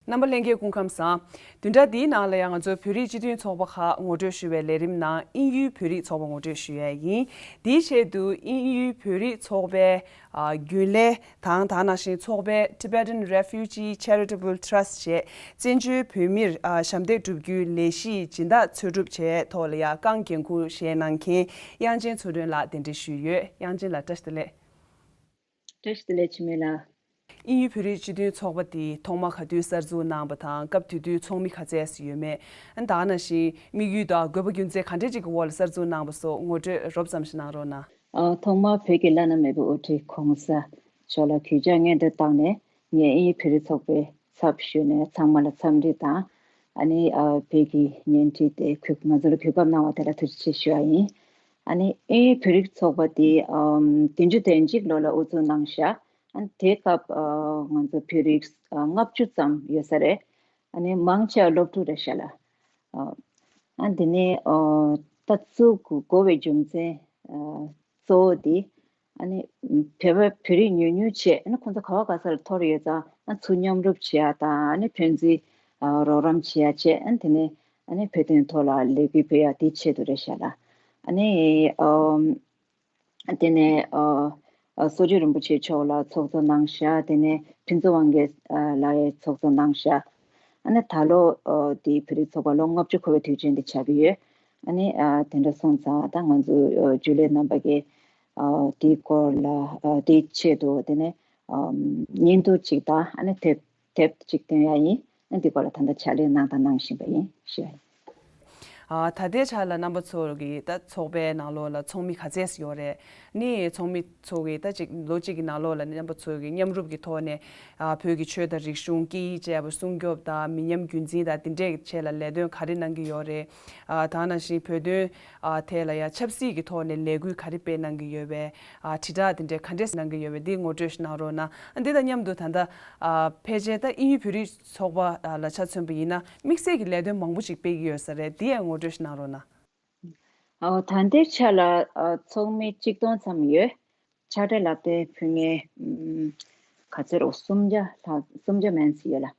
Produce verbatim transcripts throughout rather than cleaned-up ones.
རྣམ་པ་ལྷན་རྒྱས་སྐུ་ཁམས་བཟང་། བདུན་ཕྲག་འདིའི་ནང་ལ་ཡང་ང་ཚོ་བོད་རིགས་སྤྱི་མཐུན་ཚོགས་པ་ཁག་ངོ་སྤྲོད་ཞུ་བའི་ལས་རིམ་ནང་དབྱིན་ཡུལ་བོད་རིགས་ཚོགས་པ་ངོ་སྤྲོད་ཞུ་ཡས་ཡིན། དེའི་ཆེད་དུ་དབྱིན་ཡུལ་བོད་རིགས་ཚོགས་པའི་ཨ་རྒྱུན་ལས་དང་། དེ་ནང་བཞིན་ཚོགས་པའི་Tibetan Refugee Charitable Trust ཞེས་བཙན་བྱོལ་བོད་མིར་ཨ་ཞབས་འདེགས་སྒྲུབ་རྒྱུའི་ལས་གཞིའི་སྦྱིན་བདག་འཚོལ་སྒྲུབ་བྱས་ཐོག་ལ་ཡ་རྐང་འགན་འཁུར་བཞེས་གནང་མཁན་དབྱངས་ཅན་ཚུལ་ཁྲིམས་ལགས་གདན་འདྲེན་ཞུས་ཡོད། དབྱངས་ཅན་ལགས་བཀྲ་ཤིས་བདེ་ལེགས། བཀྲ་ཤིས་བདེ་ལེགས། འཆི་མེད་ལགས། དབྱིན་ཡུལ་བོད་རིགས་སྤྱི་མཐུན་ཚོགས་པ་འདི་ཐོག་མ་ག་དུས་གསར་འཛུགས་གནང་བ་དང་། སྐབས་དེ་དུས་ཚོགས་མི་ག་ཚད་ཡོད་མེད། ཨ་ནི་དེ་ནང་བཞིན་དམིགས་ཡུལ་དང་དགོས་པ་རྒྱུ་མཚན་ག་འདྲས་ཅིག་གི་འོག་ལ་གསར་འཛུགས་གནང་བ་སོགས་ངོ་སྤྲོད་རོབ་ཙམ་ཞིག་གནང་རོགས་གནང་། ཨ། ཐོག་མར་བོད་ཀྱི་བླ་ན་མེད་པའི་དབུ་ཁྲིད་༸གོང་ས་མཆོག་ལ་གུས་ཕྱག་སྙིང་ནས་བཏང་ནས། ངས་དབྱིན་ཡུལ་བོད་རིགས་ཚོགས་པའི་ཚབ་ཞུས་ནས་ཚང་མ་ལ་འཚམས་འདྲི་དང་། ཨ་ནི་ཨ་བོད་ཀྱི་བརྙན་འཕྲིན་དེ་གུས་ང་ཚོ་ལ་གོ་སྐབས་གནང་བ་དེ་ལ་ཐུགས་རྗེ་ཆེ་ཞུ་བ་ཡིན། ཨ་ནི་དབྱིན་ཡུལ་བོད་རིགས་ཚོགས་པ་དེ་ཨམ་བདུན་ཅུ་དོན་གཅིག་ལོ་ལ་དབུ་འཛུགས་གནང་ཤག་ཨ་ནི་དེའི་སྐབས་ཨ་ང་ཚོ་བོད་རིགས་ཨ་ལྔ་བཅུ་ཙམ་ཡོད་ས་རེད། ཨ་ནི་མང་ཆེ་བ་སློབ་ཕྲུག་རེད་ཤག་ལ། ཨ་ཨ་དེ་ནས་ཨ་ད་བཙུགས་དགོས་པའི་རྒྱུ་མཚན་ཨ་གཙོ་བོ་དེ། ཨ་ནི་བོད་པ་བོད་རིགས་ཉུང་ཉུང་བྱས། ཨ་ནི་ཁོང་ཚོ་ག་བ་ག་ས་ལ་འཐོར་ཡོད་ཙང་། ཨ་ཚུར་མཉམ་རུབ་བྱེད་ཡ་དང་། ཨ་ནི་ཕན་ཚུན་ཨ་རོགས་རམ་བྱེད་ཡ་བྱས། ཨ་ནི་དེ་ནས་ཨ་ནི་བོད་དོན་ཐོག་ལ་ལས་འགུལ་སྤེལ་ཡ་དེའི་ཆེད་དུ་རེད་ཤག་ལ། ཨ་ནི་ཨ་དེ་ནས་ཨ་ཨ་གསོ་བྱེད་རིན་པོ་ཆེ་མཆོག་ལ་ཚོགས་གཙོ་གནང་ཤག་དེ་ནས་ཕུན་ཚོགས་དབང་རྒྱལ་ཨ་ལགས་ཡང་ཚོགས་གཙོ་གནང་ཤག་ཨ་ནི་ད་ལོ་ཨ་དེའི་བོད་རིགས་ཚོགས་པ་ལོ་ལྔ་བཅུ་འཁོར་བའི་དུས་ཆེན་དེ་ཆགས་ཀྱི་ཡོད། ཨ་ནི་ཨ་དེ་འདྲ་སོང་ཙང་། ད་ང་ཚོ་ཨ་རྒྱུན་ལས་རྣམ་པ་གིས་ཨ་དེའི་སྐོར་ལ་ཨ་དེའི་ཆེད་དུ་དེ་ནས་ཨམ་བརྙན་ཐུང་གཅིག་དང་། ཨ་ནི་དེབ་དེབ་གཅིག་སྟོན་ཡ་ཡིན། ཨ་ནི་དེའི་སྐོར་ལ་ད་ལྟ་ཕྱག་ལས་གནང་དང་གནང་བཞིན་པ་ཡིན་ཞུ་ཡ་ཡིན། ཨ་ད་ལྟའི་ཆ་ལ་རྣམ་པ་ཚོ་གི་ད་ཚོགས་པའི་ནང་ལོགས་ལ་ཚོགས་མི་ག་ཚད་ཡོད་རེད། ནི་ཚོགས་མི་ཚོ་གི་ད་ཅིག་ལོ་གཅིག་གི་ནང་ལོགས་ལ་ནི་རྣམ་པ་ཚོ་གི་མཉམ་རུབ་ཀྱི་ཐོག་ནས་ཨ་བོད་ཀྱི་ཆོས་དང་རིག་གཞུང་སྐད་ཡིག་བཅས་པ་སྲུང་སྐྱོབ་དང་། མི་ཉམས་རྒྱུན་འཛིན་དང་། དེ་འདྲའི་ཆེད་ལ་ལས་དོན་ག་རེ་གནང་གི་ཡོད་རེད། ཨ་དེ་ནང་བཞིན་བོད་དོན་ཨ་ཐད་ལ་ཡང་ཆབ་སྲིད་ཀྱི་ཐོག་ནས་ལས་འགུལ་ག་རེ་སྤེལ་གནང་གི་ཡོད་པས། ཨ་དྲིལ་བསྒྲགས་དེ་འདྲ་ག་འདྲས་གནང་གི་ཡོད་པས། འདི་ངོ་སྤྲོད་ཞིག་གནང་རོགས་གནང་། ཨ་འདི་དང་མཉམ་དུ་ད་ལྟ་ཨ་ཕལ་ཆེར་ད་དབྱིན་ཡུལ་བོད་རིགས་ཚོགས་པ་ཨ་ལ་ཆ་མཚོན་པ་ཡིན་ན། དམིགས་བསལ་གྱི་ལས་དོན་མང་པོ་ཞིག་སྤེལ་གྱི་ཡོད་ས་རེད། འདི་ཡང་ངོ་སྤྲོད་ཞིག་གནང་རོགས་གནང་། ཨོ། ད་ལྟའི་ཆ་ལ་ཨ་ཚོགས་མི་གཅིག་སྟོང་ཙམ་ཡོད། ཕྱག་སྦྲེལ་ལག་དེབ་ཕུལ་མཁན་ཨམ་ག་ཚོད་རེད། སུམ་བརྒྱ་ལྷག་སུམ་བརྒྱ་མན་ཙམ་ཡོད་ལ།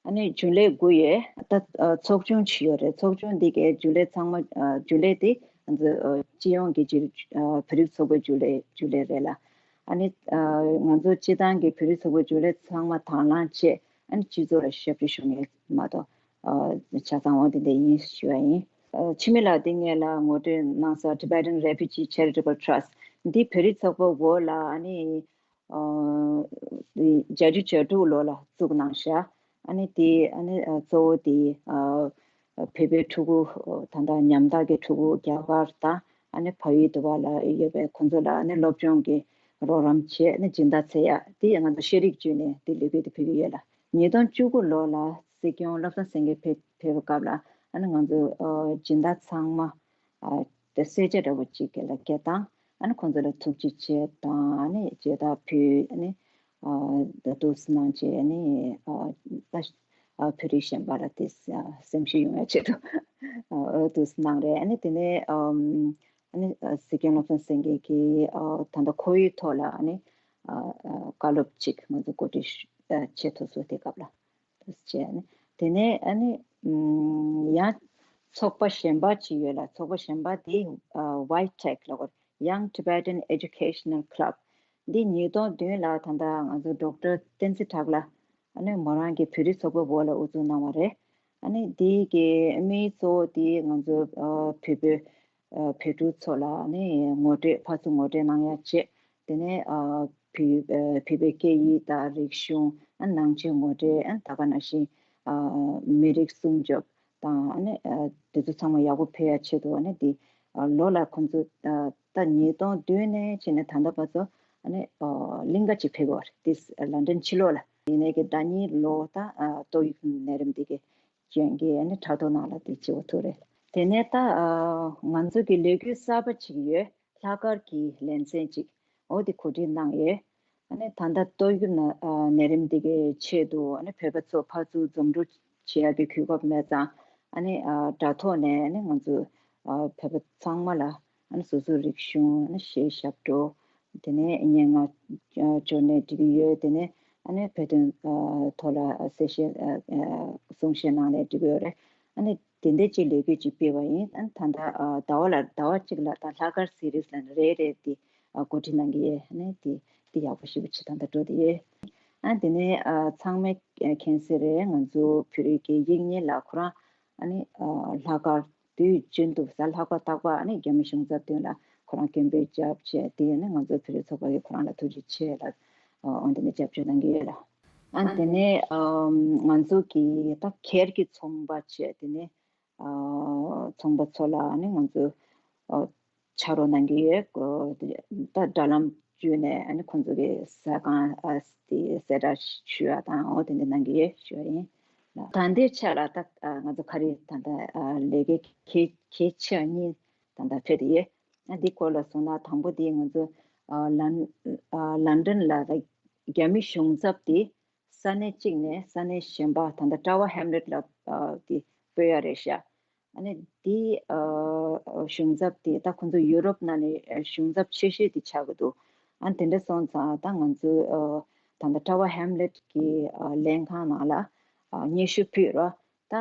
ཨ་ནི་རྒྱུན་ལས་དགུ་ཡོད། ད་ཨ་ཚོགས་ཆུང་བཞི་ཡོད་རེད། ཚོགས་ཆུང་འདི་གའི་རྒྱུན་ལས་ཚང་མ། ཨ་རྒྱུན་ལས་དེ་ང་ཚོ་ཨ་སྤྱི་ཡོངས་ཀྱི་སྤྱི་ཨ་བོད་རིགས་ཚོགས་པའི་རྒྱུན་ལས་རྒྱུན་ལས་རེད་ལ། ཨ་ནི་ཨ་ང་ཚོ་སྤྱི་བཏང་གི་བོད་རིགས་ཚོགས་པའི་རྒྱུན་ལས་ཚང་མ་དང་བླངས་བྱས། ཨ་ནི་སྤྱི་ཚོགས་ལ་ཞབས་ཕྱི་ཞུ་མཁན་མ་གཏོགས་ཨ་ཆ་ཚང་བ་དེ་འདྲ་ཡིན་ཞུ་བ་ཡིན། ཨ་འཆི་མེད་ལགས་འདི་སྔོན་ལ་ངོ་སྤྲོད་གནང་སོང་། Tibetan Refugee Charitable Trust འདི་བོད་རིགས་ཚོགས་པ་འོག་ལ་ཨ་ནི་ཨ་བརྒྱད་ཅུ་གྱ་དྲུག་ལོ་ལ་བཙུགས་གནང་ཤག་ཨ་ནི་དེ་ཨ་ནི་ཨ་གཙོ་བོ་དེ་ཨ་བོད་པའི་ཕྲུ་གུ། ད་ལྟ་ཉམ་ཐག་གི་ཕྲུ་གུ་རྒྱ་གར་དང་། ཨ་ནི་བལ་ཡུལ་དུ་བ་ལ་ཡོད་པའི་ཁོང་ཚོ་ལ་ཨ་ནི་སློབ་སྦྱོང་གི་རོགས་རམ་བྱས། ཨ་ནི་སྦྱིན་བདག་འཚོལ་ཡ་དེ་ང་ཚོ་ཤེས་རིག་ཅུས་ནས་དེ་ལས་འགུལ་དེ་ཕུལ་གྱི་ཡོད་ལ། ཉིས་སྟོང་བཅུ་དགུ་ལོ་ལ་སྲིད་སྐྱོང་བློ་བཟང་སེང་གེ་ཕེབས་ཕེབས་པའི་སྐབས་ལ། ཨ་ནི་ང་ཚོ་ཨ་སྦྱིན་བདག་ཚང་མ་ཨ་དེ་གསོལ་ཇ་འདྲ་བོ་ཅིག་གི་ལ་སྐད་བཏང་། ཨ་ནི་ཁོང་ཚོ་ལ་ཐུགས་རྗེ་ཆེ་དང་། ཨ་ནི་མཇལ་དར་ཕུལ། ཨ་ནི་ཨ་ད་ཐུགས་སྣང་བྱས། ཨ་ནི་ཨ་ད་ཨ་བོད་རིགས་གཞན་པ་ལ་དེ་ཨ་སེམས་ཤུགས་ཡོང་ཡ་ཆེད་དུ་ཨ་ཐུགས་སྣང་རེད། ཨ་ནི་དེ་ནས་ཨམ་ཨ་ནི་ཨ་སྲིད་སྐྱོང་བློ་བཟང་སེང་གེ་གིས་ཨ་ད་ལྟ་ཁོར་ཡུག་ཐོག་ལ་ཨ་ནི་ཨ་ཨ་བཀའ་སློབ་ཅིག་ང་ཚོ་གོ་སྒྲིག་ཨ་བྱེད་ཐུབ་སོང་། དེ་སྐབས་ལ། བྱས་ནས། དེ་ནས་ཨ་ནི་ཨམ་ཡང་ཚོགས་པ་གཞན་པ་ཅིག་ཡོད་ལ། ཚོགས་པ་གཞན་པ་དེ་ཨ་ཝའི་ཊེག་ལབ་དགོས། Young Tibetan Educational Club འདི་ཉིས་སྟོང་བདུན་ལ་ད་ལྟ་ང་ཚོ་ཌོག་ཊར་བསྟན་འཛིན་གྲགས་ལགས། ཨ་ནི་མོ་རང་གི་བོད་རིགས་ཚོགས་པའི་འོག་ལ་དབུ་འཛུགས་གནང་བ་རེད། ཨ་ནི་དེ་གི་དམིགས་ཡུལ་གཙོ་བོ་དེ་ང་ཚོ་ཨ་བོད་པའི་ཨ་བོད་ཕྲུག་ཚོ་ལ་ཨ་ནི་ངོ་སྤྲོད། ཕར་ཚུར་ངོ་སྤྲོད་གནང་ཡ་བྱས། དེ་ནས་ཨ་བོད་ཨ་བོད་པའི་སྐད་ཡིག་དང་རིག་གཞུང་། ཨ་ནང་ཆོས་ངོ་སྤྲོད། ཨ་ད་ག་ནང་བཞིན་ཨ་མི་རིགས་སྲུང་སྐྱོབ་དང་། ཨ་ནི་ཨ་དེ་ཚོ་ཚང་མ་ཡག་པོ་ཕེབས་ཡ་ཆེད་དུ། ཨ་ནི་དེ་ཨ་ལོ་ལ་ཁོང་ཚོ་ཨ་ད་ཉིས་སྟོང་བདུན་ནས་བྱས་ནས་ད་ལྟ་བར་དུ་ཨ་ནི་ཨ་གླིང་ག་ཅིག་ཕེབས་ཀྱི་ཡོད་རེད། དེ་ལན་ཌན་ཕྱི་ལོགས་ལ། དེ་ནས་ཀྱི་ཟླ་གཉིས་ལོ་ད་ཨ་ཏོག་དབྱིབས་ནད་རིམས་དེ་གི་རྐྱེན་གྱིས་ཨ་ནི་དྲ་ཐོག་ནང་ལ་དེ་བྱེད་དགོས་ཐུག་རེད། དེ་ནས་ད་ཨ་ང་ཚོ་གི་ལས་འགུལ་གསར་པ་ཅིག་ཡོད། ལྷག་དཀར་གྱི་ལེ་ཚན་ཅིག་འོ་དེ་གོ་སྒྲིག་གནང་ཡོད། ཨ་ནི་ད་ལྟ་ཏོག་དབྱིབས་ན་ཨ་ནད་རིམས་འདི་གའི་ཆེད་དུ་ཨ་ནི་བོད་པ་ཚོ་ཕར་ཚུར་འཛོམས་འགྲོ་བྱེད་ཡག་གི་གོ་སྐབས་མེད་ཙང་། ཨ་ནི་ཨ་དྲ་ཐོག་ནས་ཨ་ནི་ང་ཚོ་ཨ་བོད་པ་ཚང་མ་ལ་ཨ་ནི་སོ་སོའི་རིག་གཞུང་། ཨ་ནི་གཞས་ཞབས་བྲོ། དེ་ནས་སྙན་ངག་ཨ་སྦྱོར་ནས་འབྲི་གི་ཡོད། དེ་ནས་ ཨ་ནི་བོད་དོན་ཐོག་ལ་གསལ་བཤད་གསུང་བཤད་གནང་ནས་འགྲིག་གི་ཡོད་རེད། ཨ་ནི་དེ་འདྲའི་ཅིག་ལས་འགུལ་ཅིག་སྤེལ་བ་ཡིན། ཨ་ནི་ད་ལྟ་ཟླ་བ་ལ་ཟླ་བ་གཅིག་ལ་ད་ལྷག་དཀར་སི་རིས་ལ་རེ་རེ་དེ་གོ་སྒྲིག་གནང་གི་ཡོད། ཨ་ནི་དེ་དེ་ཡག་པོ་ཞེ་པོ་ཅིག་ད་ལྟ་འགྲོ་བསྡད་ཡོད། ཨ་དེ་ནས་ཚང་མས་མཁྱེན་གསལ་རེད། ང་ཚོ་བོད་རིགས་ཀྱི་དབྱིག་གཉེན་ལགས་ཁོ་རང་ཨ་ནི་ལྷག་དཀར་དུས་རྒྱུན་དུ་གཟའ་ལྷག་པ་རྟག་པར་ཨ་ནི་རྒྱ་མི་གཞུང་ཚབ་མདུན་ལ་ཁོ་རང་སྐད་འབོད་བརྒྱབ་བྱས། དེ་ནས་ང་ཚོ་བོད་རིགས་ཚོགས་པ་གིས་ཁོ་རང་ལ་ཐུགས་རྗེ་ཆེ་ལ་འོ་དེ་ནས་རྒྱབ་སྐྱོར་གནང་གི་ཡོད་ལ། ཨ་དེ་ནས་ང་ཚོ་གི་ད་སྒེར་གྱི་ཚོང་པ་བྱས། དེ་ནས་ཚོང་པ་ཚོ་ལ་ཨ་ནི་ང་ཚོ་ཕྱག་རོགས་གནང་གི་ཡོད། ད་དྲ་ལམ་བརྒྱུད་ནས་ཨ་ནི་ཁོང་ཚོ་གི་ཟ་ཁང་དེ་གསལ་བསྒྲགས་ཞུ་ཡ་དང་འོ་དེ་འདྲ་གནང་གི་ཡོད་ཞུ་བ་ཡིན། ད་ལྟའི་ཆ་ལ་ད་ང་ཚོ་ཁ་རི་ད་ལྟ་ལས་ཀའི་གལ་གལ་ཆེ་བ་གཉིས་ད་ལྟ་ཕེབས་ཏེ་ཡོད། ཨ་འདི་སྐོར་ལ་གསུངས་ན། དང་པོ་དེ་ང་ཚོ་ལན་ལན་ཀྲན་ལ་རྒྱ་མི་གཞུང་ཚབ་དེ་ས་གནས་གཅིག་ནས་ས་གནས་གཞན་པ་ད་ལྟ་ཊ་ཝར་ཧེམ་ལེཊ་ལ་དེ་སྤོས་ཡ་རེད་ཤག་ཨ་ནི་དེ་གཞུང་ཚབ་དེ་ད་ཁོང་ཚོ་ཡུ་རོབ་ནང་ནས་གཞུང་ཚབ་ཆེ་ཤོས་དེ་ཆགས་ཀྱི་འདུག་ཨ་དེ་འདྲ་སོང་ཙང་ད་ང་ཚོས་ད་ལྟ་ཊ་ཝར་ཧེམ་ལེཊ་གི་ལྷན་ཁང་ནང་ལ་སྙན་ཞུ་ཕུལ་རོགས། ད་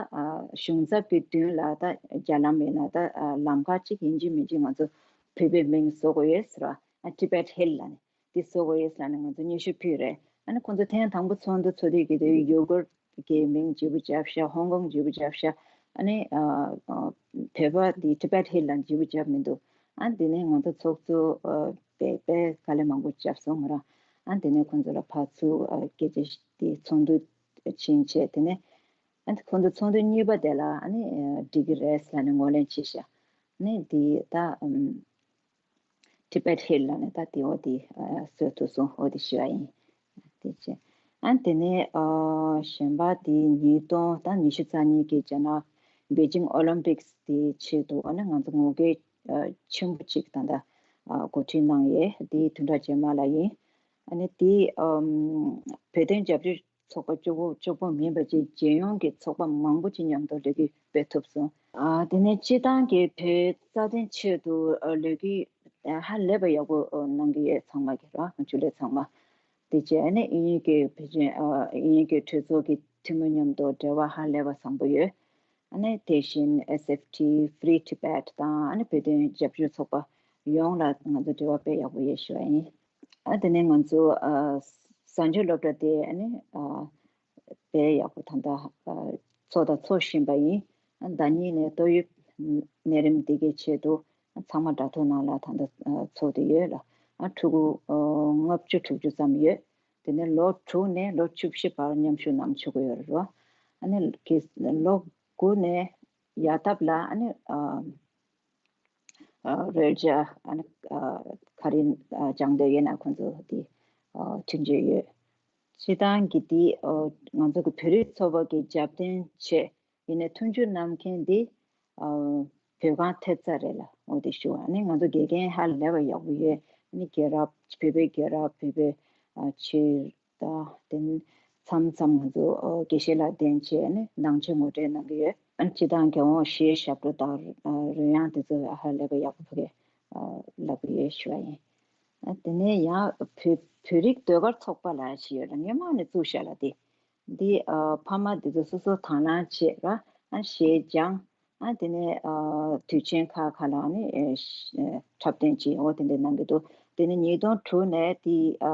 གཞུང་ཚབ་ཀྱི་མདུན་ལ་ད་རྒྱ་ལམ་ཡིན་ན་ད་ལམ་ཁ་གཅིག་ཡིན་གཅིག་མིན་གཅིག་ང་ཚོ་བོད་པའི་མིང་བཟོ་དགོས་ཡོད་ཟེར་བ། ཨ་ཊི་བེཊ་ཧིལ་ལ་ནི་དེ་བཟོ་དགོས་ཡོད་ཟེར་ནས་ང་ཚོ་སྙན་ཞུ་ཕུལ་རེད། ཨ་ནི་ཁོང་ཚོ་ཐེངས་དང་པོ་ཚོགས་འདུ་ཚོགས་དུས་ཀྱི་དེ་ཡུ་གུར་གྱི་མིང་བརྗེ་པོ་བརྒྱབ་ཤག་ཧོང་ཀོང་བརྗེ་པོ་བརྒྱབ་ཤག་ཨ་ནི་བོད་པ་དེ་ཊི་བེཊ་ཧིལ་ལ་བརྗེ་པོ་བརྒྱབ་མི་འདུག་ཨ་དེ་ནས་ང་ཚོ་ཚོགས་གཙོ་དཔེ་དཔེ་དཀའ་ལས་མང་པོ་བརྒྱབ་སོང་ང་རང་། ཨ་དེ་ནས་ཁོང་ཚོ་ལ་ཕར་ཚུར་སྐད་ཆ་དེ་ཚོགས་འདུ་ཕྱིན་བྱས། དེ་ནས་ཨ་ཁོང་ཚོ་ཚོགས་འདུ་གཉིས་པ་དེ་ལ་ཨ་ནི་འགྲིག་གི་རེད་ཟེར་ནས་ངོས་ལེན་བྱས་ཤག་ཨ་ནི་དེ་ད་ཨམ་ཊི་བེཊ་ཧིལ་ལ་ནི་ད་དེ་འོ་དེ་བཟོས་ཐུབ་སོང་། འོ་དེ་ཞུ་བ་ཡིན། དེ་བྱས། ཨ་དེ་ནས་གཞན་པ་དེ་ཉིས་སྟོང་ད་ཉི་ཤུ་རྩ་གཉིས་ཀྱི་རྒྱ་ནག་པེ་ཅིང་ཨོ་ལིམ་པིག་སི་དེ་ཆེད་དུ་ཨ་ནི་ང་ཚོ་ངོ་རྒོལ་ཆེན་པོ་ཅིག་ད་ལྟ་གོ་སྒྲིག་གནང་ཡས་དེ་བདུན་ཕྲག་རྗེས་མ་ལ་ཡིན། ཨ་ནི་དེ་བོད་དོན་རྒྱབ་སྐྱོར་ཚོགས་པ་གཅིག་པོ་གཅིག་པོ་མིན་པ་ཅིག་རྒྱལ་ཡོངས་ཀྱི་ཚོགས་པ་མང་པོ་ཅིག་མཉམ་དུ་ལས་འགུལ་སྤེལ་ཐུབ་སོང་། ཨ་དེ་ནས་སྤྱི་བཏང་གི་བོད་རྩ་དོན་ཆེད་དུ་ལས་འགུལ་ཧ་ལས་པ་ཡག་པོ་གནང་གི་ཡོད། ཚང་མ་གི་ར་ཆུ་ལས་ཚང་མ། དེ་རྗེས་ནས་དབྱིན་ཡུལ་གྱི་བོད་ཆེན་དབྱིན་ཡུལ་གྱི་གྲོས་ཚོགས་ཀྱི་འཐུས་མི་མཉམ་དུ་འབྲེལ་བ་ཧ་ལས་པ་བཟང་པོ་ཡོད། ཨ་ནི་དེ་བཞིན་ཨེས་ཨེཕ་ཊི་Free Tibet དང་ཨ་ནི་བོད་དོན་རྒྱབ་སྐྱོར་ཚོགས་པ་ཡོངས་ལ་ང་ཚོ་འབྲེལ་བ་དཔེ་ཡག་པོ་ཡོད་ཞུ་བ་ཡིན། ཨ་དེ་ནས་ང་ཚོ་ཨ་གཟའ་མཇུག་སློབ་གྲྭ་དེ་ཨ་ནི་ཨ་དཔེ་ཡག་པོ་ད་ལྟ་ཨ་ཚོགས་དང་ཚོགས་བཞིན་པ་ཡིན། ཨ་ཟླ་གཉིས་ནས་ཏོག་དབྱིབས་ནད་རིམས་འདི་གའི་ཆེད་དུ་ཨ་ཚང་མ་དྲ་ཐོག་ནང་ལ་ད་ལྟ་ཨ་ཚོགས་བསྡད་ཡོད་ལ། ཨ་ཕྲུ་གུ་ཨ་ལྔ་བཅུ་དྲུག་ཅུ་ཙམ་ཡོད། དེ་ནས་ལོ་དྲུག་ནས་ལོ་བཅུ་བཞི་བར་མཉམ་ཞུགས་གནང་ཆོག་གི་ཡོད་རེད་བ། ཨ་ནི་གི་ལོ་དགུ་ནས་ཡར་ཐབས་ལ་ཨ་ནི་ཨ་ཨ་རོལ་ཆ་ཨ་ནི་ཨ་ག་རེ་ཨ་སྦྱང་འདོད་ཡོད་ན་ཁོང་ཚོ་དེ་ཨ་ཁྲིམས་གཅོད་ཡོད། སྤྱི་བཏང་གི་དེ་ཨ་ང་ཚོ་གི་བོད་རིགས་ཚོགས་པ་གི་རྒྱབ་རྟེན་བྱས། ཡིན་ནའི་མཐུན་འགྱུར་གནང་མཁན་འདི་ཨ་བོད་ཁང་ཐེབས་རྩ་རེད་ལ། འོ་དེ་ཞུ་བ་ནི་ང་ཚོ་དགེ་རྒན་ཧ་ལས་པ་ཡག་པོ་ཡོད། ནི་རྒྱལ་རབས་བོད་པའི་རྒྱལ་རབས་བོད་པའི་ཨ་ཆོས་དང་དེ་མཚམས་མཚམས་ང་ཚོ་ཨ་དགེ་བཤེས་ལགས་བསྟེན་བྱས་ནི་ནང་ཆོས་ངོ་སྤྲོད་གནང་གི་ཡོད། ཨ་ནི་སྤྱི་བཏང་རྒྱལ་དབང་ཞེས་ཞབས་བྲོ་དང་ཨ་རོལ་དབྱངས་དེ་ཚོ་ཧ་ལས་པ་ཡག་པོ་ཕ་གི་ཨ་ལབ་གི་ཡོད་ཞུ་བ་ཡིན། ཨ་དེ་ནས་ཡང་བོད་བོད་རིགས་ཟློས་གར་ཚོགས་པ་ལ་ཞིག་ཡོད་ལ། སྔོན་མ་ནས་བཙུགས་བཞག་ལ་དེ། འདི་ཨ་ཕ་མ་འདི་ཚོ་སོ་སོ་དང་བླངས་བྱས་ར་ཨ་གཞས་སྦྱངས། ཨ་དེ་ནས་ཨ་དུས་ཆེན་ཁག་ཁག་ལ་ནི་ཨེ་ཤ་ཨེ་འཁྲབ་སྟོན་བྱས། འོ་དེ་འདྲ་གནང་གི་འདུག་དེ་ནས་ཉིས་སྟོང་དྲུག་ནས་དེ་ཨ་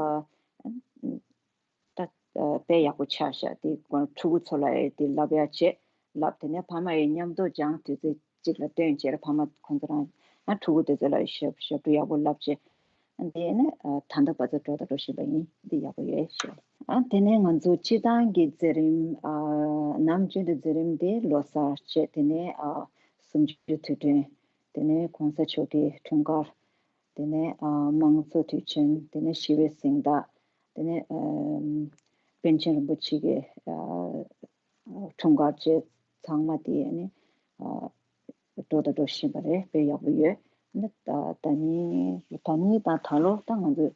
ད་ཨ་དཔེ་ཡག་པོ་ཆགས་ཤག་དེ་ཕྲུ་གུ་ཚོ་ལ་ཨེ་དེ་ལབ་ཡ་བྱས་ལབ། དེ་ནས་ཕ་མ་ཡི་མཉམ་དུ་སྦྱངས། དུས་ཚོད་གཅིག་ལ་སྟོན་བྱས་ར་ཕ་མ་ཁོང་ཚོ་རང་ཨ་ཕྲུ་གུ་དེ་ཚོ་ལ་ཞབས་ཞབས་བྲོ་ཡག་པོ་ལབ་བྱས། དེ་ནས་ཨ་ད་ལྟ་བར་དུ་འགྲོ་དང་འགྲོ་བཞིན་པ་ཡིན། འདི་ཡག་པོ་ཡོད་ཞུ། ཨ་དེ་ནས་ང་ཚོ་སྤྱི་བཏང་གི་མཛད་རིམ་ཨ་ནམ་རྒྱུན་དུ་མཛད་རིམ་དེ་ལོ་གསར་བྱས། དེ་ནས་ཨ་གསུམ་བཅུའི་དུས་དྲན། དེ་ནས་གོང་ས་མཆོག་གི་འཁྲུངས་སྐར། དེ་ནས་ཨ་མང་གཙོ་དུས་ཆེན། དེ་ནས་ཞི་བའི་གཟེངས་རྟགས། དེ་ནས་ཨ་པཎ་ཆེན་རིན་པོ་ཆེ་གི་ཨ་འཁྲུངས་སྐར་བཅས་ཚང་མ་དེ་ནི་ཨ་འགྲོ་དང་འགྲོ་བཞིན་པ་རེད། དཔེ་ཡག་པོ་ཡོད། ཨ་ནི་ད་ད་ནི་ད་ནི་ད་ད་ལོ་ད་ང་ཚོ་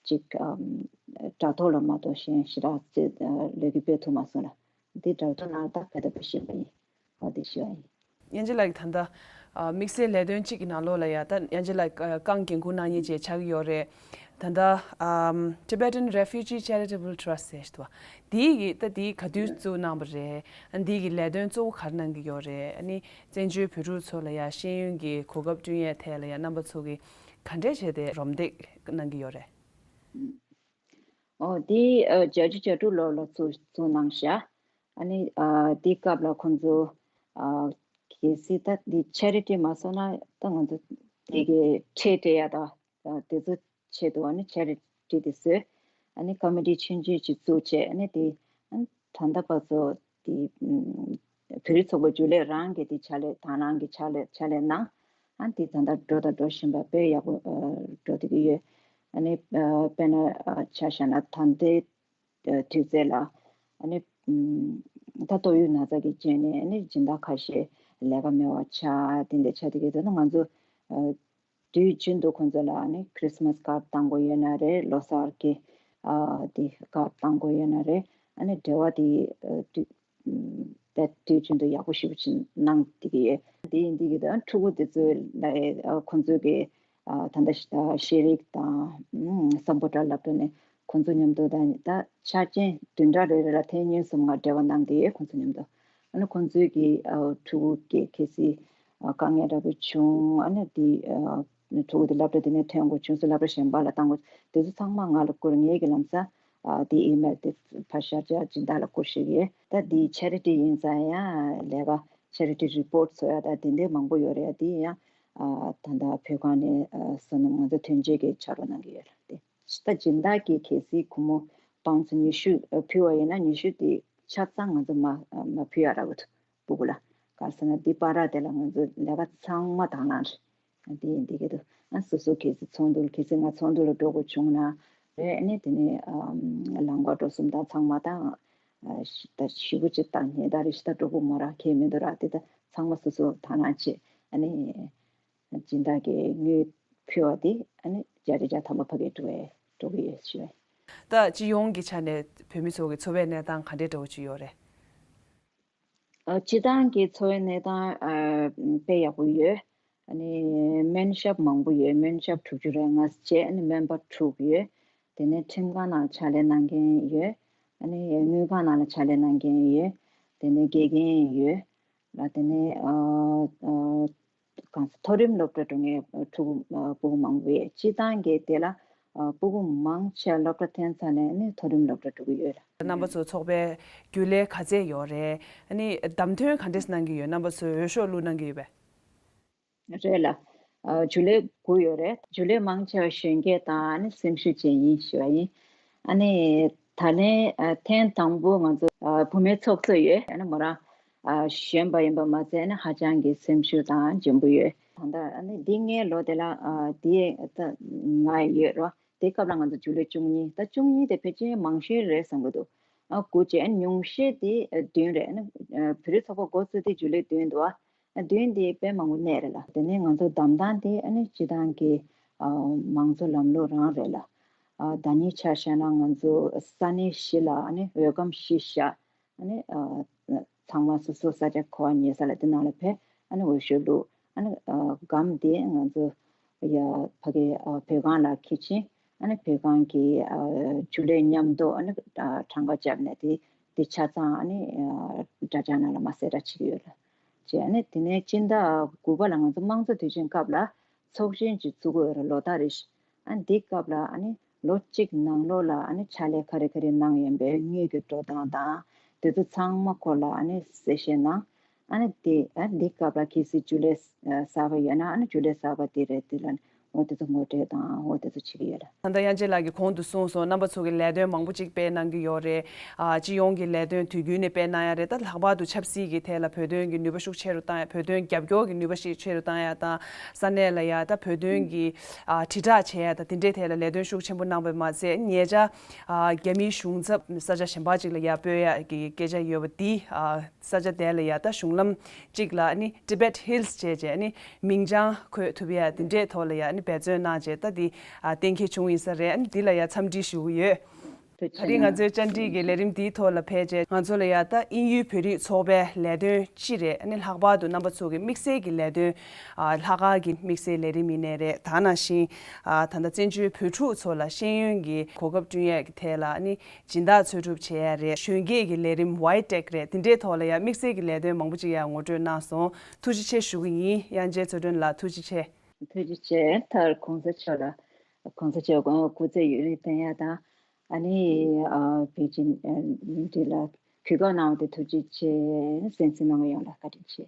ཅིག་ཨམ་དྲ་ཐོག་ལ་མ་གཏོགས་གཞན་ཞེ་དྲག་ཅིག་ལས་འགུལ་སྤེལ་ཐུབ་མ་སོང་ལ། འདི་དྲ་ཐོག་ནང་ད་ཕེབས་ད་ཕེབས་བཞིན་པ་ཡིན། འོ་དེ་ཞུ་བ་ཡིན། སྙན་རྗེ་ལགས་ཀྱིས་ད་ལྟ་ ཨ། དམིགས་བསལ་ལས་དོན་གཅིག་གི་ནང་ལོགས་ལ་ཡ་ད་ཡང་ཅིག་ལ་རྐང་འགན་འཁུར་གནང་མཁན་ཅིག་ཆགས་ཀྱི་ཡོད་རེད། ད་ལྟ་ཨམ། Tibetan Refugee Charitable Trust ཟེར་ཞིག་འདུག་བ། འདིའི་གི་ད་འདི་ག་དུས་བཙུགས་གནང་བ་རེད། ཨ། འདིའི་གི་ལས་དོན་གཙོ་བོ་ག་རེ་གནང་གི་ཡོད་རེད། ཨ་ནི་བཙན་བྱོལ་བོད་ཕྲུག་ཚོ་ལ་ཡ་ཤེས་ཡོན་གྱི་གོ་སྐབས་བསྐྲུན་ཡས་ཐད་ལ་ཡ་རྣམ་པ་ཚོ་གི་ག་འདྲས་བྱས་ཏེ་རོགས་འདེགས་གནང་གི་ཡོད་རེད། ཨོ་དེ་ཨ། བརྒྱད་ཅུ་གྱ་དྲུག་ལོ་ལ་བཙུགས་བཙུགས་གནང་ཤག་ཨ་ནི་ཨ། དེ་སྐབས་ལ་ཁོང་ཚོ་ཨ། གལ་སྲིད་ད་དེ་ཆེ་རི་ཊི་མ་བཟོས་ན་ད་ང་ཚོ་དེ་གའི་ཁྲལ་སྤྲད་ཡ་ད་དེ་ཚོ་ཆེད་དུ་ཨ་ནི་ཆེ་རི་ཊི་དེ་བཟོས། ཨ་ནི་ཀོ་མི་ཊི་ཆུང་ཆུང་ཅིག་བཙུགས་བྱས། ཨ་ནི་དེ་ཨ་ནི་ད་ལྟ་བར་དུ་དེ་ཨ། བོད་རིགས་ཚོགས་པའི་རྒྱུན་ལས་རང་གིས་དེ་ཕྱག་ལས་དང་རང་གིས་ཕྱག་ལས་ཕྱག་ལས་གནང་། ཨ་ནི་དེ་ད་ལྟ་འགྲོ་དང་འགྲོ་བཞིན་པ་དཔེ་ཡག་པོ་ཨ། འགྲོ་བསྡད་ཀྱི་ཡོད། ཨ་ནི་ཨ། དཔེར་ན་ཨ། ཆ་བཞག་ན་ད་ལྟའི་ཨ། དུས་ཚོད་ལ་ཨ་ནི་ཨམ། ད་ཏོག་དབྱིབས་ན་ཚ་གི་རྐྱེན་ནས་ཨ་ནི་སྦྱིན་བདག་ཁ་ཤས་ལས་ཀ་མེད་པ་ཆགས། དེ་འདྲ་ཆགས་བསྡད་ཀྱི་འདུག་ན་ང་ཚོ་ཨ། དུས་རྒྱུན་དུ་ཁོང་ཚོ་ལ་ཨ་ནི་ཁྲིས་མས་ཀར་བཏང་དགོས་ཡོད་ན་རེད། ལོ་གསར་གྱི་ཨ། དེ་ཀར་བཏང་དགོས་ཡོད་ན་རེད། ཨ་ནི་འབྲེལ་བ་དེ་ཨ། དུས་ཨམ། ད་དུས་རྒྱུན་དུ་ཡག་པོ་ཞེ་པོ་ཅིག་གནང་བསྡད་ཀྱི་ཡོད། དེ་ཡིན་དུས་ཀྱི་ད་ཕྲུ་གུ་དེ་ཚོ་ལ་ཨ། ཁོང་ཚོ་གི་ཨ། ད་ལྟ་ཤེས་རིག་དང་ཨམ། སམ་བྷོ་ཊ་སློབ་གྲྭ་ནས་ཁོང་ཚོ་མཉམ་དུ་ད་ད་ཆ་རྐྱེན་བདུན་ཕྲག་རེ་རེ་ལ་ཐེངས་གཉིས་གསུམ་ང་འབྲེལ་བ་གནང་བསྡད་ཡོད། ཁོང་ཚོ་མཉམ་དུ་ཨ་ནི་ཁོང་ཚོའི་གི་ཨ། ཕྲུ་གུ་གི་གལ་སྲིད་ཨ། དཀའ་ངལ་འདྲ་པོ་བྱུང་། ཨ་ནི་དེ་ཨ། ཕྲུ་གུ་དེ་སློབ་གྲྭ་དེ་ནས་ཐོན་དགོས་བྱུང་སོང་། སློབ་གྲྭ་གཞན་པ་ལ་བཏང་དགོས། དེ་ཚོ་ཚང་མ་ང་ལ་བསྐུར། ངེད་ཀྱི་ལམ་སང་ཨ། དེ་ཨི་མེལ་དེ་ཕར་ཤར་བྱས་སྦྱིན་བདག་ལ་བསྐུར་ཤེས་ཀྱི་ཡོད། ད་དེ་ཆེ་རི་ཊི་ཡིན་ཙང་ཡང་ལས་ཀ་ཆེ་རི་ཊི་རི་པོར་ཊི་བཟོ་ཡ་ད་དེ་འདྲའི་མང་པོ་ཡོད་རེད། དེ་ཡང་ཨ། ད་ལྟ་བོད་ཁང་ནས་ཨ། བསོད་ནམས་ང་ཚོ་ཐོན་སྐྱེད་ཀྱི་ཕྱག་རོགས་གནང་གི་ཡོད་རེད་དེ། ད་སྦྱིན་བདག་གིས་གལ་སྲིད་སྒོར་མོ་པའོན་ཌི་ཉི་ཤུ་ཕུལ་བ་ཡིན་ན་ཉི་ཤུ་དེ་ཆ་ཚང་ང་ཚོ་མ་མ་ཕུལ་ཡ་རག་གི་འདུག་སྤུ་གུ་ལ། ག་རེ་ཟེར་ན་འདི་བར་དེ་ལ་ང་ཚོ་ལས་ཀ་ཚང་མ་དང་བླངས་རེད། འདི་ཡིན་འདི་གི་འདུག་ཨ་སོ་སོ་གལ་སྲིད་ཚོགས་འདུ་ལ་གལ་སྲིད་ང་ཚོགས་འདུ་ལ་འགྲོ་དགོས་བྱུང་ན་རེད། ཨ་ནི་དེ་ནས་ཨམ། ལམ་ཁ་འགྲོ་གསུམ་དང་ཚང་མ་དང་ཨ། ཞི་ད་ཞི་བོ་ཅིག་དང་ཉེ་ད་རེ་ཞི་ད་འགྲོ་དགོས་མོ་ར་ཁེལ་མི་འདུག་ར། དེ་ད་ཚང་མ་སོ་སོ་དང་བླངས་བྱེད། ཨ་ནི་སྦྱིན་བདག་གིས་དངུལ་ཕུལ་བ་དེ་ཨ་ནི་བརྒྱ་ཆ་བརྒྱ་ཐམ་པ་ཕ་གིར་འགྲོ་བའི་འགྲོ་གི་ཡོད་ཞུ་བས། ད་སྤྱི་ཡོངས་ཀྱི་ཆ་ནས་བོད་མི་ཚོ་གི་འཚོ་བའི་གནས་སྟངས་ག་འདྲའི་འདྲ་བོ་ཅིག་ཡོད་རེད། ཨ། སྤྱི་བཏང་གི་འཚོ་བའི་གནས་སྟངས་ཨ། དཔེ་ཡག་པོ་ཡོད། ཨ་ནི་སྨན་ཞབས་མང་པོ་ཡོད། སྨན་ཞབས་དྲུག་ཅུ་རེ་ལྔ་བྱས། ཨ་ནི་སྨན་པ་དྲུག་ཡོད། དེ་ནས་ཁྲིམས་ཁང་ནང་ཕྱག་ལས་གནང་མཁན་ཡོད། ཨ་ནི་དངུལ་ཁང་ནང་ལ་ཕྱག་ལས་གནང་མཁན་ཡོད། དེ་ནས་དགེ་རྒན་ཡོད་ལ། དེ་ནས་ཨ། ཨ། གང་ས་མཐོ་རིམ་སློབ་གྲྭ་འགྲོ་མཁན་ཕྲུ་གུ་ཕྲུ་གུ་མང་པོ་ཡོད། སྤྱི་བཏང་གི་དེ་ལ་ཕྲུ་གུ་མང་ཆེ་སློབ་གྲྭ་ཐོན་ཚར་ནས་ནི་མཐོ་རིམ་སློབ་གྲྭ་འགྲོ་གི་ཡོད་ལ། རྣམ་པ་ཚོ་ཚོགས་པའི་རྒྱུན་ལས་ག་ཚད་ཡོད་རེད། ཨ་ནི་བདམས་ཐོན་ག་འདྲས་གནང་གི་ཡོད། རྣམ་པ་ཚོས་འོས་ཤོག་བླུགས་གནང་གི་ཡོད་པས། རེད་ལ། ཨ། རྒྱུན་ལས་དགུ་ཡོད་རེད། རྒྱུན་ལས་མང་ཆེ་བ་གཞོན་སྐྱེས་དང་ཨ་ནི་སེམས་ཤུགས་ཅན་ཡིན་ཞུ་བ་ཡིན། ཨ་ནི་ད་ལན་ཨ། ཐེངས་དང་པོ་ང་ཚོ་ཨ། བུད་མེད་ཚོགས་གཙོ་ཡོད། ཨ་ནི་མོ་རང་ཨ། གཞོན་པ་ཡིན་པ་མ་ཚད་ཨ་ནི་ཧ་ཅང་གི་སེམས་ཤུགས་དང་ལྗིད་པོ་ཡོད། ད་ལྟ་ཨ་ནི་འདི་སྔའི་ལོ་དེ་ལ་ཨ། དེ་ད་ང་ཡོད་རོ། དེ་སྐབས་ལ་ང་ཚོ་རྒྱུན་ལས་བཅུ་གཉིས། ད་བཅུ་གཉིས་དེ་ཕལ་ཆེར་མང་ཤོས་རེད་བསམ་གི་འདུག་ཨ། དགུ་བྱས་ཨ་ནི་ཉུང་ཤོས་དེ་ཨ། བདུན་རེད། ཨ་ནི་ཨ། བོད་རིགས་ཚོགས་པ་འགོ་བཙུགས་དེ་རྒྱུན་ལས་བདུན་འདུག་ཨ། བདུན་དེ་དཔེ་མང་པོ་གནས་རེད་ལ། དེ་ནས་ང་ཚོ་བདམས་སྟངས་དེ་ཨ་ནི་སྤྱི་བཏང་གི་ཨ། མང་གཙོ་ལམ་ལུགས་རང་རེད་ལ། ཨ། ད་ནི་ཆ་བཞག་ན་ང་ཚོ་ས་གནས་བཞི་ལ་ཨ་ནི་འོས་སྒམ་བཞི་བཞག་ཨ་ནི་ཨ། ཚང་མ་སོ་སོ་ས་ཆ་ག་པར་ཉེ་ས་ལ་དེ་ནང་ལ་ཕེབས། ཨ་ནི་འོས་ཤོག་བླུགས། ཨ་ནི་ཨ། སྒམ་དེ་ང་ཚོ་ཡ་ཕ་གི་ཨ། བོད་ཁང་ལ་འཁྱེར་ཕྱིན། ཨ་ནི་བོད་ཁང་གི་ཨ། རྒྱུན་ལས་མཉམ་དུ་ཨ་ནི་ཨ། གྲངས་ཀ་བཅབས་ནས་དེ་དེ་ཆ་ཚང་ཨ་ནི་ཨ། དྲ་རྒྱ་ནང་ལ་མར་གསལ་བསྒྲགས་བྱེད་ཀྱི་ཡོད་ལ། བྱས་ཨ་ནི་དེ་ནས་སྤྱི་ཟླ་དགུ་པ་ལ་ང་ཚོ་དམངས་གཙོ་དུས་ཆེན་སྐབས་ལ་ཚོགས་ཆེན་ཅིག་བཙུགས་ཀྱི་ཡོད་རེད། ལོ་ལྟར་རེ་བཞིན། ཨ་ནི་འདི་སྐབས་ལ་ཨ་ནི་ལོ་གཅིག་ནང་ལོགས་ལ་ཨ་ནི་ཕྱག་ལས་ག་རེ་ག་རེ་གནང་ཡོད་པའི་དངུལ་གྱི་འགྲོ་སྟངས་དང་དེ་ཚོ་ཚང་མ་སྐོར་ལ་ཨ་ནི་གསལ་བཤད་གནང་། ཨ་ནི་དེ་ཨ་འདི་སྐབས་ལ་གལ་སྲིད་རྒྱུན་ལས་གསར་པ་ཡོད་ན་ཨ་ནི་རྒྱུན་ལས་གསར་པ་དེ་རེད། དེ་ལ་འོ་དེ་ཚོ་ངོ་སྤྲོད་དང་འོ་དེ་ཚོ་བྱེད་ཀྱི་ཡོད་ལ། ད་ལྟ་དབྱངས་ཅན་ལགས་ཀྱིས་གོང་དུ་གསུངས་སོང་། རྣམ་པ་ཚོ་གི་ལས་དོན་མང་པོ་ཅིག་སྤེལ་གནང་གི་ཡོད་རེད། ཨ། སྤྱི་ཡོངས་ཀྱི་ལས་དོན་དུས་རྒྱུན་ནས་སྤེལ་གནང་ཡ་རེད། ད་ལྷག་པར་དུ་ཆབ་སྲིད་ཀྱི་ཐད་ལ་བོད་དོན་གྱི་ནུས་པ་ཤུགས་ཆེ་རུ་བཏང་ཡ། བོད་དོན་རྒྱབ་སྐྱོར་གྱི་ནུས་པ་ཤུགས་ཆེ་རུ་བཏང་ཡ་དང་། ས་གནས་ལ་ཡ་ད་བོད་དོན་གྱི་ཨ། དྲིལ་བསྒྲགས་བྱེད་ཡ་དང་དེ་འདྲའི་ཐད་ལ་ལས་དོན་ཤུགས་ཆེན་པོ་གནང་བ་མ་ཟད། ཉེ་ཆར་ཨ། རྒྱ་མིའི་གཞུང་ཚབ་ས་ཆ་གཞན་པ་ཅིག་ལ་ཡར་སྤོས་ཡ་གི་སྐད་ཆ་ཡོད་པ་འདི་ཨ། ས་ཆ་དེ་ལ་ཡ་ད་གཞུང་ལམ་གཅིག་ལ་ནི་Tibet Hills བྱས་བྱས་ནི་མིང་བྱང་འཁོད་ཐུབ་ཡ་དེ་འདྲའི་ཐོག་ལ་ཡ་ནི་འབད་བརྩོན་གནང་བྱས། ད་འདི་ཨ། གཏན་འཁེལ་བྱུང་ཡིན་ས་རེད། ཨ་ནི་འདི་ལ་ཡ་འཚམས་འདྲི་ཞུ་གི་ཡོད། ཐུགས་རྗེ་ཆེ། ད་རིང་ང་ཚོའི་བཅར་འདྲི་གི་ལས་རིམ་འདིའི་ཐོག་ལ་ཕེབས་རྗེས་ང་ཚོ་ལ་ཡ་ད་དབྱིན་ཡུལ་བོད་རིགས་ཚོགས་པའི་ལས་དོན་སྤྱི་རེད། ཨ་ནི་ལྷག་པར་དུ་རྣམ་པ་ཚོ་གི་དམིགས་བསལ་གྱི་ལས་དོན། ཨ། ལྷག་དཀར་གྱི་དམིགས་བསལ་ལས་རིམ་ཡིན་ནའི་རེད། ད་ནང་བཞིན། ཨ། ད་ལྟ་བཙན་བྱོལ་བོད་ཕྲུག་ཚོ་ལ་ཤེས་ཡོན་གྱི་གོ་སྐབས་བསྐྲུན་ཡས་ཀྱི་ཐད་ལ་ཨ་ནི་སྦྱིན་བདག་འཚོལ་སྒྲུབ་བྱེད་ཡས་རེད། གཞོན་སྐྱེས་ཀྱི་ལས་རིམ་ཝའི་ཊེག་རེད། དེ་འདྲའི་ཐོག་ལ་ཡང་དམིགས་བསལ་གྱི་ལས་དོན་མང་པོ་ཅིག་ཡང་ངོ་སྤྲོད་གནང་སོང་། ཐུགས་རྗེ་ཆེ་ཞུ་གི་ཡིན། དབྱངས་ཅན་ཚེ་སྒྲོན་ལགས་ཐུགས་རྗེ་ཆེ། ཐུགས་རྗེ་ཆེ། མཐར་གོང་ས་མཆོག་ལ། གོང་ས་མཆོག་སྐུ་ཚེ་ཡུན་རིང་བརྟན་ཡག་དང་། ཨ་ནི་ཨ་བོད་ཀྱི་ཨ་མི་འདི་ལ་གུས་བཀུར་གནང་བ་དེ་ཐུགས་རྗེ་ཆེ། གསན་གཟིགས་གནང་མཁན་ཡོངས་ལ་བཀའ་དྲིན་ཆེ།